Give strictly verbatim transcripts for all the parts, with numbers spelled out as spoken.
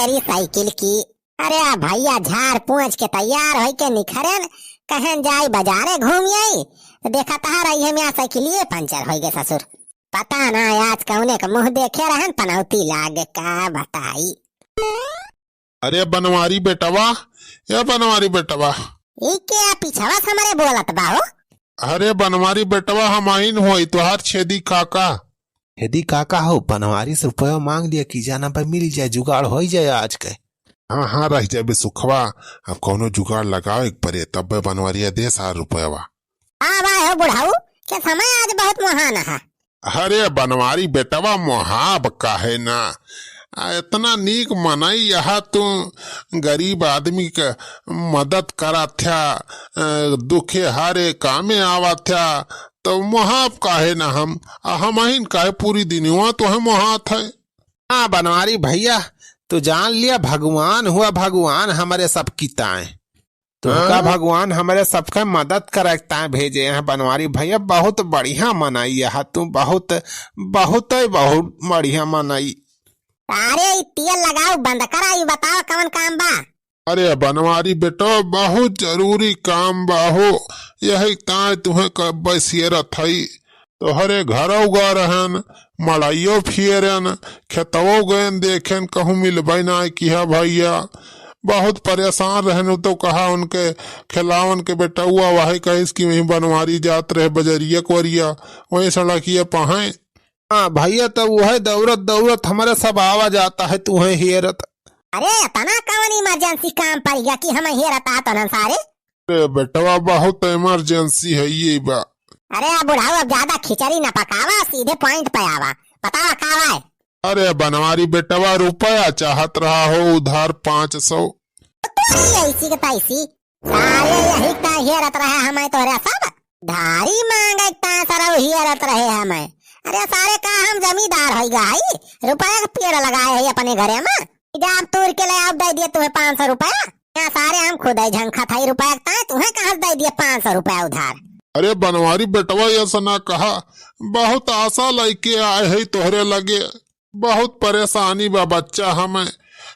तेरी साइकिल की। अरे आ भइया झार पोंछ के तैयार होइके निखरेन, कहेन जाई बजारे घूम आई, तो देखत ह रहिया में साइकिलिये पंचर होइगे ससुर। पता ना आज कउने क मुँह देखे रहेन, पनौती लागे का बताई। अरे बनवारी बेटवा, ए बनवारी बेटवा। ई के आ पिछवा से हमरे बोलत बा हो? अरे बनवारी बेटवा, हमहिन होई तोहार छेदी काका। छेदी काका हो, बनवारी से रुपया माँग लिया कि जाना पे मिल जाए, जुगाड़ होई जाए आज के। हाँ, हाँ, रह जाबे सुखवा, अब कौनो जुगाड़ लगावे के परे, तब्बे बनवारिया दे सार रुपयवा। हाँ भाई हो बुढ़ऊ, के समय आज बहुत महान है। अरे बनवारी बेटवा, मोहाब काहे ना? आ, इतना नीक मनई यहाँ तू गरीब आदमी क मदद कराथ्या, अ, दुखे हारे कामे आवाथ्या, तो मोहाब काहे ना हम? आ, हमहिन काहे पूरी दुनिया तोहे मोहात है? हाँ बनवारी भइया, तू जान लिया भगवान हुआ, भगवान हमरे सब की ताए। तोहका हाँ? भगवान हमरे सबके मदद करे के ताए भेजे हैं बनवारी भइया। बहुत बढ़िया मनई है तू, बहुत, बहुत, बहुत बढ़िया मनई। अरे ई तेल लगाओ बंद करा, ई बताओ कवन काम बा? अरे बनवारी बेटो, बहुत जरूरी काम बा हो, यही ताए तुहे कब्बे सियरत हई। तोहरे घरौ गा रहेन, मड़इयो फियरेन, खेतवो गएन देखेन, कहूँ मिलबै नाय किहा भइया। बहुत परेशान रहेन, उ तो कहा उनके खेलावन के बेटउआ वही कहिस कि वहीं बनवारी जात रहे बजरिया कोरिया, वहीं सड़किया पहें। हाँ भइया, तब उहे दौड़त दौड़त हमरे सब आवा जाता है, तुहे हेरत। अरे इतना कवन emergency काम पड़ गया कि हम हेरत आत हन सारे? अरे बेटवा, बहुत emergency है ये बा। अरे अब बुढ़ऊ, अब ज्यादा खिचड़ी न पकावा, सीधे point पे आवा, बतावा का बा? अरे बनवारी बेटवा, रुपया चाहत रहा हो उधार पाँच सौ। तो तोरी ऐसी के तैसी, सारे यही ता हेरत रहे हमें तोहरे सब, धारी मांगे ता सरऊ हेरत रहे हमें। अरे सारे का हम जमींदार होई गा हई, रुपया के पेड़ लगाए है अपने घरे में, जब तूर के ले आओ दे दिए तुम्हें पाँच सौ रुपया। यहाँ सारे हम खुद ही झंखत हई रुपया के ताए, तुम्हें कहाँ से दे दिए पाँच सौ रुपया उधार? अरे बनवारी बेटवा, ऐसा ना कहा, बहुत आशा लइके आए है तोहरे लगे, बहुत परेशानी बा बच्चा हमें।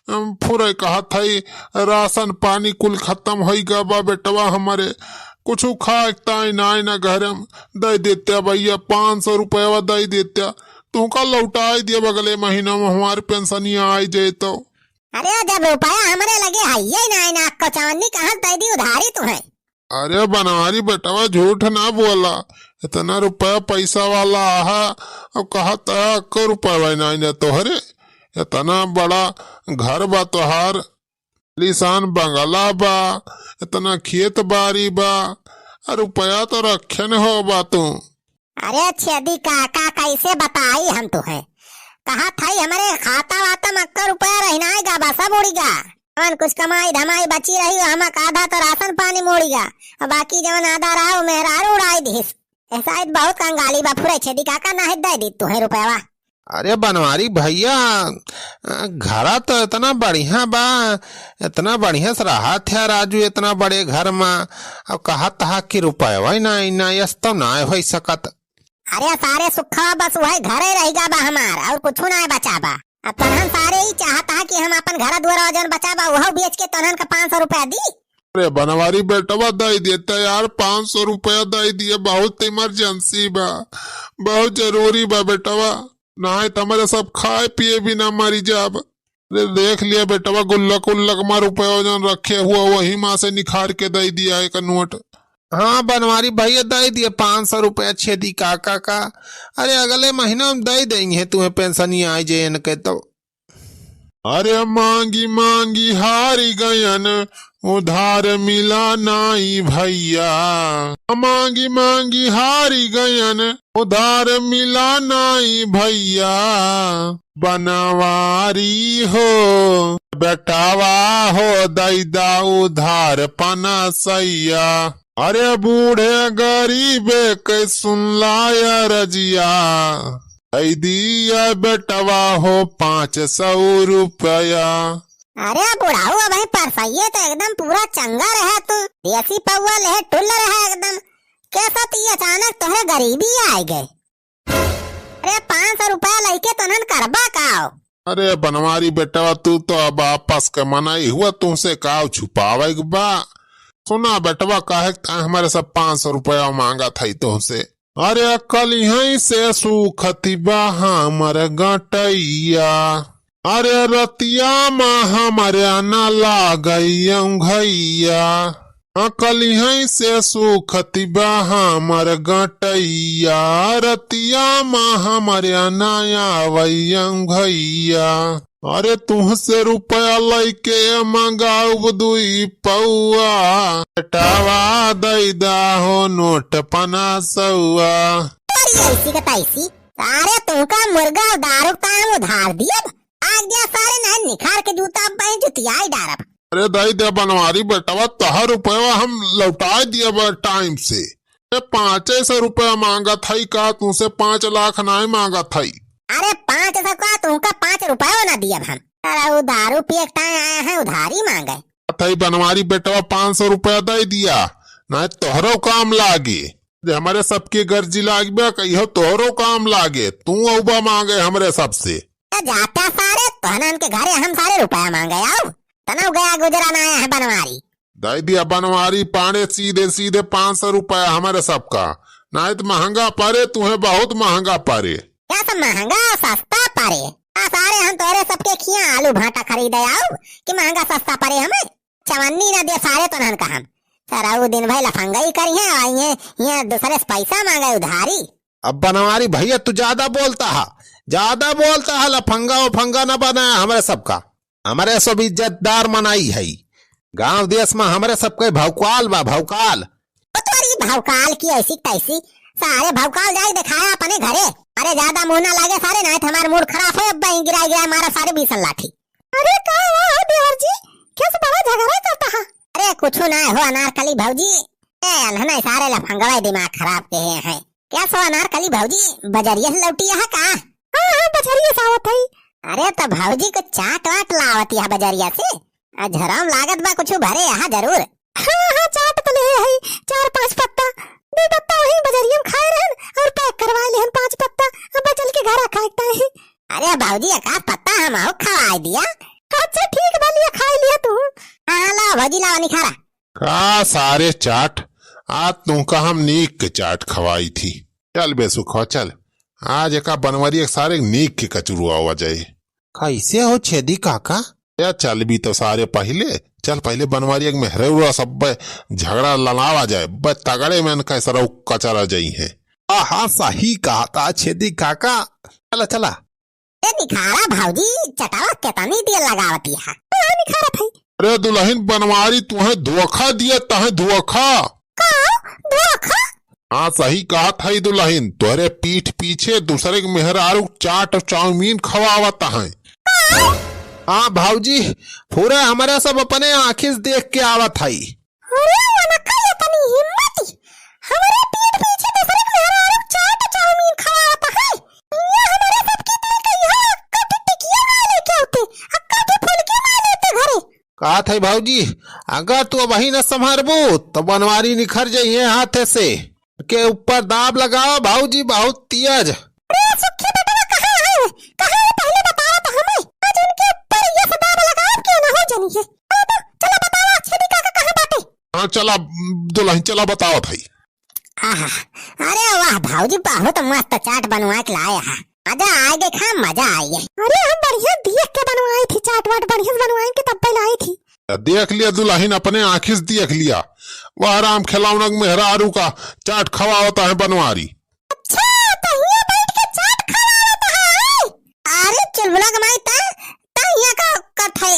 हम फुरे कहत हई, राशन पानी कुल खत्म होई गा बा बेटवा हमरे, कुछ खाए के ताई नाई ना घरे में। दे देत्या भइया, पाँच सौ रुपया दे देत्या, तुमका लौटाई दिया अगले महीना में, हमार पेंशनिया आई जाए तो। अरे जब रुपया हमरे लगे हइये नाई ना, कचौनी कहाँ से दे दी उधारी तुम्हें? अरे बनवारी बेटवा, झूठ ना बोला, इतना रुपया पैसा वाला आहा, अब कहत है अक्को रुपया नाई ना तोहरे, इतना बड़ा घर बा तोहार, आलीशान बंगला बा, इतना खेत बारी बा, आ रुपया तो रखे न हो बा तू। अरे छेदी काका, कैसे बताई हम तुहे? कहत हई हमरे खाता वाता में अक्को रुपया रहिनाई गा बा, सब उड़ी गा। हमन कुछ कमाई धमाई बची रही, हमा आधा तो राशन पानी में उड़ी गा, और बाकी जवन आधा रहा, वो मेहरारू उड़ाई दिहिस। ऐसा इत बहुत कंगाली बा, फुरे छेदी काका, ना है दे दी तुहे रुपया। अरे बनवारी भइया, अ, घरा तो इतना बढ़िया बा, इतना बढ़िया से रहत है राजू, इतना बड़े घर में, अब कहत हा कि रुपया ही ना, ना, यस तो ना होई सकत। अरे सारे सुखवा बस वही घरे रह गा बा हमार, और कुछ ना बचा बा। अब तनहन सारे ही चाहत हा कि हम अपन घर दुआर जौन बचा बा, वह बेच के तनहन का पाँच सौ रुपया दी। अरे बनवारी बेटवा, दे देता यार, पाँच सौ रुपया दे दिए, बहुत emergency बा, बहुत जरूरी बा बेटवा, नाहीं त हमरे सब खाए पिए बिना मरी जाब। अरे देख लिया बेटवा, गुल्लक उल्लक मा रुपया जौन रखे हुआ, वही मा से निखार के दे दिया एक नोट। हाँ बनवारी भइया, दे दिए पाँच सौ रुपया छेदी काका का। अरे अगले महीना में दे देंगे तुम्हें पेंशनिया आई जे इनके तो। अरे मांगी मांगी हारी गयन, उधार मिला नाई भइया। मांगी मांगी हारी गयन, उधार मिला नाई भइया। बनवारी हो, बेटावा हो, दैदा उधार पनसैया। अरे बूढ़े गरीबे के सुनला अरजिया, दे दिया बेटवा हो पाँच सौ रुपया। अरे बुढ़ऊ, अबहीं परसइये तो एकदम पूरा चंगा रहे तू, देसी पौवा लेहे टुल्ल रहे एकदम, कैसा ती अचानक तोहरे गरीबी आइ गए? अरे पाँच सौ रुपया लइके तोहन करबा का हो? अरे बनवारी बेटवा, तू तो अब आपस के मनई हुआ, तुहसे काव छुपावे के बा? सुना बेटवा, काहे के तैं हमरे सब पाँच सौ रुपया मांगत हई तुहसे। अरे कलिहई से सूखति बा हमर गटइया, अरे रतिया मा हमरे न लागइ औंघइया। हाँ, कलिहई से सूखति बा हमर गटइया, रतिया मा हमरे न आवइ औंघइया। अरे तुहसे रुपया लइके मंगाउब दुई पौआ, बेटवा दइ दा हो नोट पना सौआ। अरे ऐसी का तैसी, सारे तुमका मुर्गा और दारू का हम उधार दियब, आज दिया सारे नहीं निखार के जूता अब मैं जुतियाई डारब। अरे दइ दे बनवारी बेटवा, तोहर रुपया हम लौटाए दियब टाइम से। ए, पाँचे सौ रुपया मांगत हई का? तुमसे पाँच लाख नाय मांगत हई। अरे पाँच सौ का, तुमका पाँच रुपया ना दियब हम। अरे वो दारू पिए के टाइम आए हैं उधारी मांगे। अथई बनवारी बेटवा, पाँच सौ रुपया दइ दिया, नाय तोहरो काम लागे। जे हमरे सबके गर्जी लागबे, कहियो तोहरो काम लागे, तू अउबा मांगे हमरे सबसे। ए जाता सारे, तोहनन के घरे हम सारे रुपया मांगे आउ। तनव गया गुजरा ना आया है बनवारी। दइ दिया बनवारी पाड़े, सीधे सीधे पाँच सौ रुपया हमरे सबका। नाहीं त महंगा परे, तुहे बहुत महंगा परे। का सब महंगा सस्ता परे? आ सारे हम तोरे सबके खिया आलू भाटा खरीदे आउ कि महंगा सस्ता परे हमें? चवन्नी ना दे सारे तोहनन का हम। सारा उ दिन भर लफंगई करिहे, आइहे हियाँ दूसरे से पैसा मांगे उधारी। अब बनवारी भइया तू ज्यादा बोलता हा, ज्यादा बोलता हा, लफंगा उफंगा ना बनाया हमरे सबका। हमरे सब इज्जतदार मनई हई, गांव देश मा हमरे सबके भौकाल बा, भौकाल। ओ तोरी भौकाल की ऐसी तैसी, सारे भौकाल जाई देखाया अपने घरे। अरे ज्यादा मुंह ना लागे सारे, नाहीं त हमार मूड खराब है, अब बहीं गिराई गिराई मारा सारे बीसन लाठी। अरे का हुआ हो देवर जी, कैसे बड़ा झगड़ा करता है? अरे कुछ ना हो अनारकली भौजी, ए अनहना सारे लफंगवा दिमाग खराब के हैं। का सो अनारकली भौजी, बजरिया से लौटी है का? हाँ, हाँ, बजरिया से आवत हई। अरे तो भौजी को चाट वाट लावत है बजरिया से। आ झराम लागत बा कुछ भरे यहाँ जरूर। हाँ, हाँ, चाट तो ले हई चार पाँच पत्ता। दो पत्ता वहीं बजरिया में खाए रहन और पैक करवा लेहन पाँच पत्ता। अब चल के घर खाए है। अरे भौजी, एक आध पत्ता हम आउ खवाए दिया। अच्छा ठीक बा, लिया खाए लिया तू। हाँ, लाओ भौजी, लाओ निखारा। का सारे चाट, आज तुमका हम नीक के चाट खवाई थी। चल बे सुखवा, चल, आज एका बनवारी एक सारे नीक के कचुरुआ हुआ जाए। कैसे हो छेदी काका? या चल भी तो सारे पहिले, चल पहिले बनवारी एक मेहरे उरा सब बे झगड़ा लड़ावा जाए, बे तगड़े में इनका सरऊ कचरा जाई है। हाँ, हाँ, सही कहा था छेदी काका। चला, चला। ए निखारा भौजी, चटावा केतनी देर लगावती है। हाँ, निखारा भाई। अरे दुलहिन बनवारी, तुहे धोखा दिया, तहे धोखा। का? धोखा? हाँ, सही कहत हई दुलहिन, तोहरे पीठ पीछे दूसरे के मेहरारू चाट और चाउमीन खवावत हैं। हाँ भौजी, पूरा हमरा सब अपने आँखी से देख के आवत हई। अरे, उनका इतनी हिम्मत, हमरे पीठ पीछे दूसरे के मेहरारू चाट चाउमीन खवावत है। ये हमरे सबके दिल के यहाँ कट टिकिया ना लेके आते, आ कट फुलकी ना लेते घरे। कहत है भौजी, अगर तू अबही न संभरबू, तो बनवारी निखर जइहे हाथे से। के ऊपर दाब लगाओ भौजी, बहुत तेज। अरे सुखी बेटवा, कहाँ है? कहाँ है? पहले बताओ तो हमें। आज उनके ऊपर ये सब दाब लगाओ, क्यों ना हो जानी है। चलो, चलो बताओ, अच्छे भी काका कहाँ बाटे? हाँ, चला दुलहिन, चला बताओ भाई। आहा, अरे वाह भौजी, बहुत मस्त चाट बनवा के लाए हा। मजा आए देखा, मजा आए। अरे हम बढ़िया देख के बनवाई थी चाट वाट, बढ़िया से बनवाई के तब पे लाई थी। देख लिया दुलहिन, अपने आँखी से देख लिया, वह राम खिलौना के मेहरारू का चाट खवावता है बनवारी। अच्छा, तो हियाँ बैठ के चाट खवावता है? अरे चुलबुला के माई, ता, ता हियाँ का करत है?